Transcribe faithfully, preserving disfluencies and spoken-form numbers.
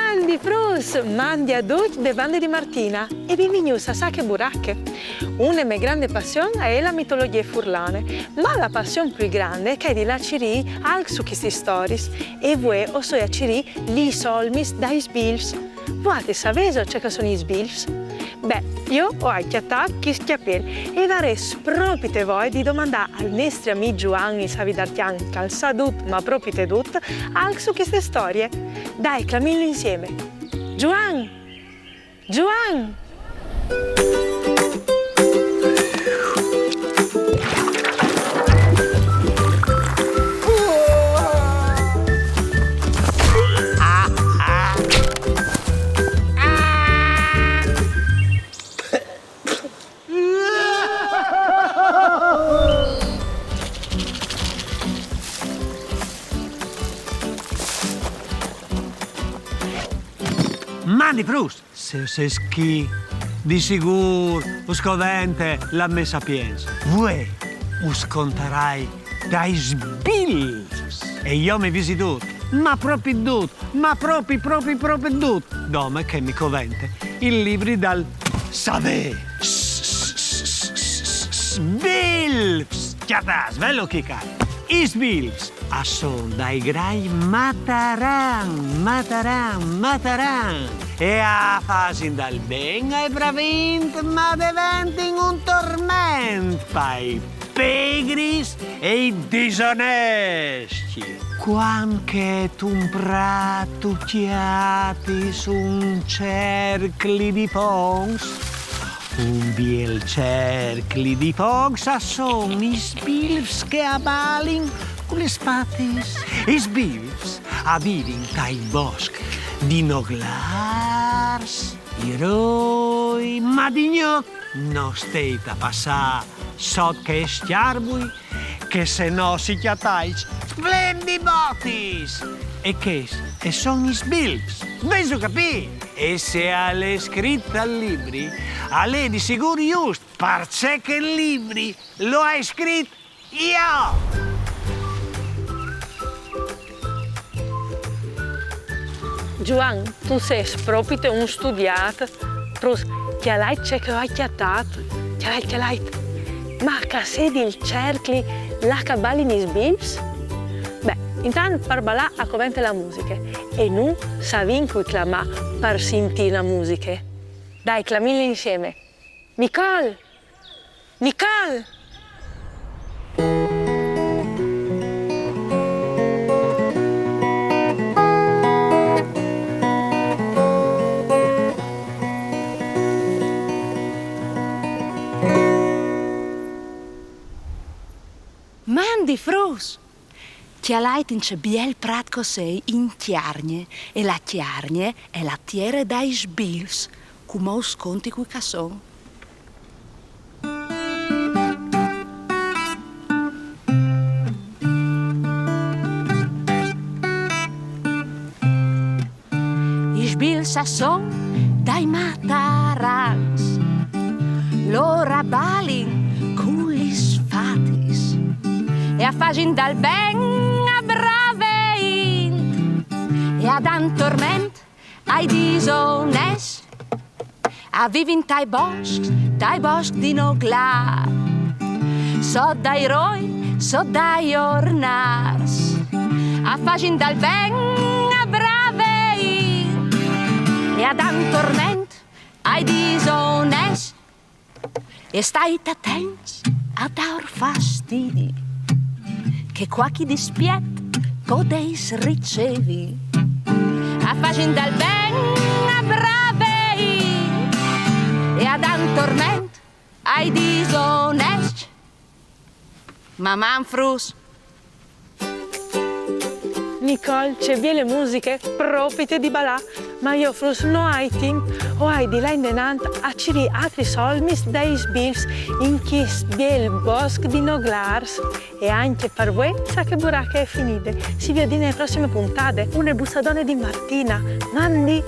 Mandi fruts, mandi a ducj de bande di Martina e benvignûts a Sache Burache. Une mê grande passion e je la mitologjie furlane, ma la passion plui grande e je chê di lâ a cirî alc su chestis storiis, e vuê o soi a cirî lis olmis dai sbilfs. Vuatris savêso ce che a son i sbilfs? Beh, jo o ai cjatât chest cjapiel e o varès propite voie di domandâ al nestri amì Zuan il Savidarcjan, che al sa dut, ma propite dut, alc su cheste storie. Dai, clamìnlu insiemi. Zuan! Zuan! Mandi fruts, se o sês chi, di sigûr us covente la mê sapience. Vuê us contarai dai sbilfs. E jo mi visi dut, ma propit dut, ma propit, propit, propit dut, dome che mi covente il libri dal savê. Sbilfs! Cjatâts, velu chi, cari. I sbilfs a son dai grâi mataran, mataran, mataran. E a fasin dal ben ai bravins, ma a deventin un torment pai pigris e i disonescj. Cuant che tu un prat tu cjatis un cercli di foncs, un biel cercli di foncs, a son i sbilfs che a balin cu lis patis. I sbilfs a vivin tai boscs di noglârs, i roi, ma di gnot no steit a passâ sot chescj arbui, che se no si cjatais plen di botis! E chescj a son i sbilfs, vêso capît? E se al è scrit tal libri, al è di sigûr just, parcè che il libri lu ai scrit jo! Zuan, tu sês propite un studiât. Fruts, cjalait ce che o ai cjatât. Cjalait, cjalait. Ma che a sedi il cercli là che a balin i sbilfs? Beh, intant par balâ a covente la musiche. E nô o savìn cui clamâ par sintî la musiche. Dai, clamìnle insiemi. Nicole! Nicole! Mandi fruts! Cjalait in ce biel prat che o sei in Cjargne, e la Cjargne e je la tiere dai sbilfs, cumò us conti cui che a son. I sbilfs a son dai matarans, lôr a balin cu lis fatis e a fasin dal ben a brave int e a dan torment ai disonets. A vivin tai boscs, tai boscs di noglâr, sot dai roi, sot dai ornârs. A fasin dal ben a brave int e a dan torment ai disonets. E stait atents a dâur fastidi, che cualchi dispiet podeis ricevi. A fasin dal ben a brave int e a dan torment ai disonets. Maman fruts! Nicole, ce biele musiche, propite di balâ, ma jo fruts no ai timp, o ai di lâ indenant a cirî altris olmis dai sbilfs in chest biel bosc di noglârs. E ancje par vuê, Sache Burache e je finide. Si viodìn ae prossime puntade. Une bussadone di Martina. Mandi!